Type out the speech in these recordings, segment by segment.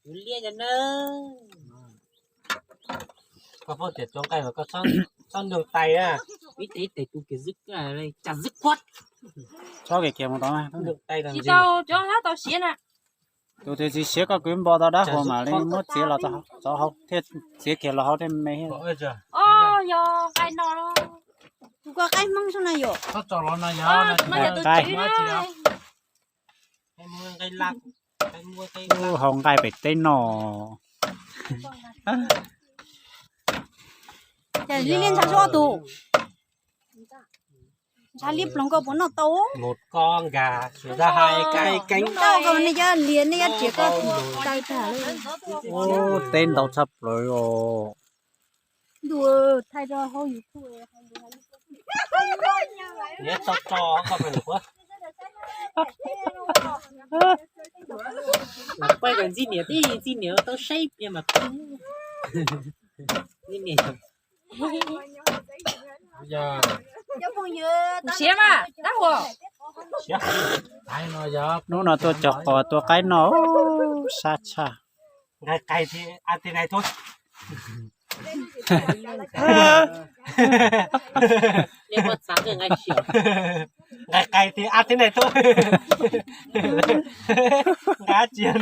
Tus liab cov na. Koj pom tias cov nqaij mas koj txhob nrog tais na. Ib tes ib tes tus kiag zwb, cas zwb kuab. Txhob kiag kiag mus tod. Tsis tau, cov hab tau siav na. Tus twg tsis siav koj kwv npo tau dab huas mam li muab txiav los txov hauv thiaj txiav kiag los hauv thiaj me. Yog nqaij no, tus koj qaib Hmoob xwb na yom. Nqaij. Hau nqaij pem teb no. Ces liab liab ntshav sub ob tug. Ntshav liab ploog koj puas noj tau? Mus koj nkag, mus koj hais kev kev. Koj nej cov lias nej cov riam koj taw tag li. Teb ntau tshaj plaws os. Ntuj, thaij rau hauv YouTube. Niam tso tso koj pem lawm. Peb kom ntxib niam, tib ntxib niam tau saib pliag mas. Ntxib niam. Siav mas dab huas. Hnub no tuaj cog qos tua qaib no, sab tshaj. Nqaij qais thiab a ti nai tuaj. Nqaij qais thiab a ti nai tuaj. Nqaij tsis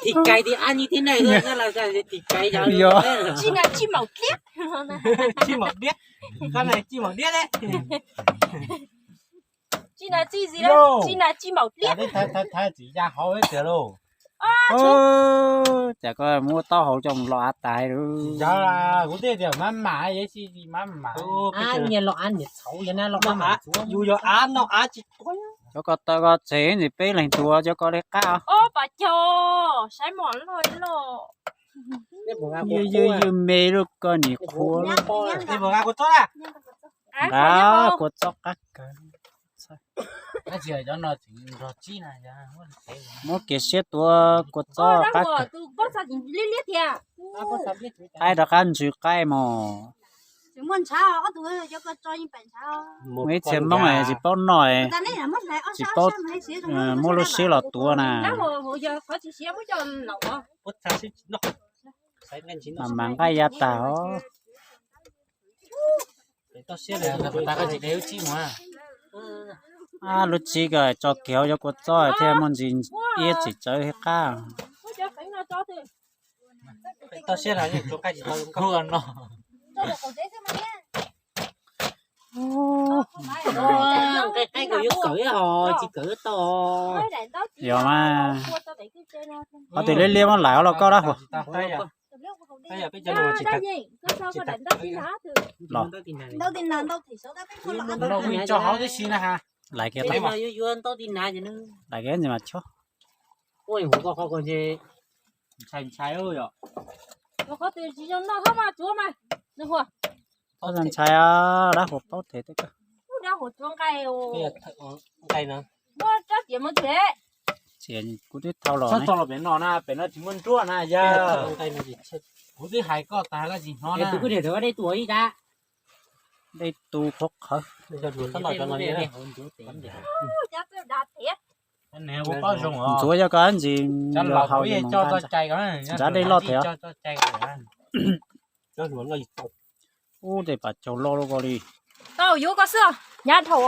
thim kais thiab a ni thiab nai, thim kais yog tsis maum diab. Tsis maum diab, koj na tsis maum diab ne. Tsis na tsis maum diab. Tsis ya hauv tiag lauj. Cas koj muab taub hau coj mus lo av tas lawm. Kuv twb tias mab mam, yog tsis mab mam. Niag lo av niag txhaum yog na lo av. Yus yog av no av tsis. Cov ko taw ko tsev ntsis peb leeg tuav cov ko li qab. Ob pas caug, saib mom loj loj. Ywg ywg me lub ko nim qhuav. Nqa kua txob qab kawg. Muab kiag siab tuav kua txob qab kawg. Qaib rov qab ntsws qaib mog. Muaj ib txhia Hmoob tsis paub noj, tsis paub muab lub siab los tuav na. Mas mas nqaij ya tag os. Lub tsib ko tso kiag hauv cov kua txob thiaj muaj ntsis iab tsis tsawv thiab qab. Nqaij qaib kawg yuav kawm ib hos tsis kawm tau. Yog mas, qhov twg liab liab muab laim los koj dab huas. Los, laim kiag, laim kiag ntsis mas chob. Ntshai ntshai. Ntshai, dab huas paub them tej ko. Kuv twb thau los. Pem no tsis muaj nruab na yog. Kuv twb hais koj tas koj tsis hnov na. Dej tu qhov qhawv. Ntxuav cov ko ntsis, nrad dej loj thiab. Ub, tej pas caug loj loj ko li. Tau yuav koj xwb, nyab dhau.